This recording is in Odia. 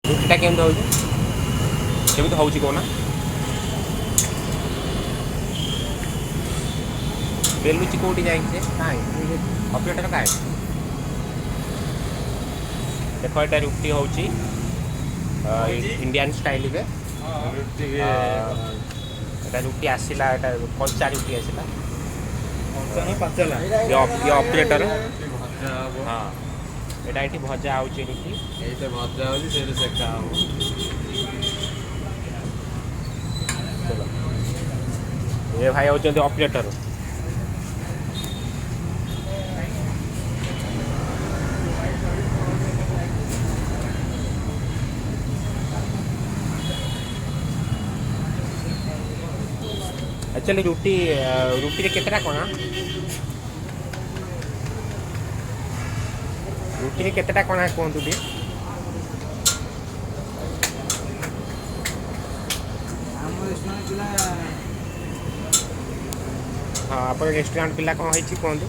ରୁଟିଟା କେମିତି ହେଉଛି, କେମିତି ହେଉଛି କହୁନା? ବେଲୁଛି କୋଉଠି ଯାଇକି ସେ? କାଇଁ ଅପରେଟର କାଇଁ? ଦେଖ, ଏଇଟା ରୁଟି ହେଉଛି ଇଣ୍ଡିଆନ୍ ଷ୍ଟାଇଲରେ। ଏଟା ରୁଟି ଆସିଲା, ଏଟା କଞ୍ଚା ରୁଟି ଆସିଲା। ଇଏ ଅପରେଟର। ହଁ, ଏଇଟା ଏଠି ଭଜା ହେଉଛି ରୁଟି। ଏଇଟା ଭଜା ହେଉଛି, ସେଇଟା ସେକା ହବ। ଚलो, ଏ ଭାଇ ହେଉଛନ୍ତି ଅପରେଟର। ଆକ୍ଚୁଆଲି ରୁଟି, ରୁଟିରେ କେତେଟା କଣା? ରୁଟିରେ କେତେଟା କଣା କୁହନ୍ତୁ ଟିକେ। ଆମ ରେଷ୍ଟୁରାଣ୍ଟ ପିଲା। ହଁ, ଆପଣ ରେଷ୍ଟୁରାଣ୍ଟ ପିଲା, କ'ଣ ହେଇଛି କୁହନ୍ତୁ।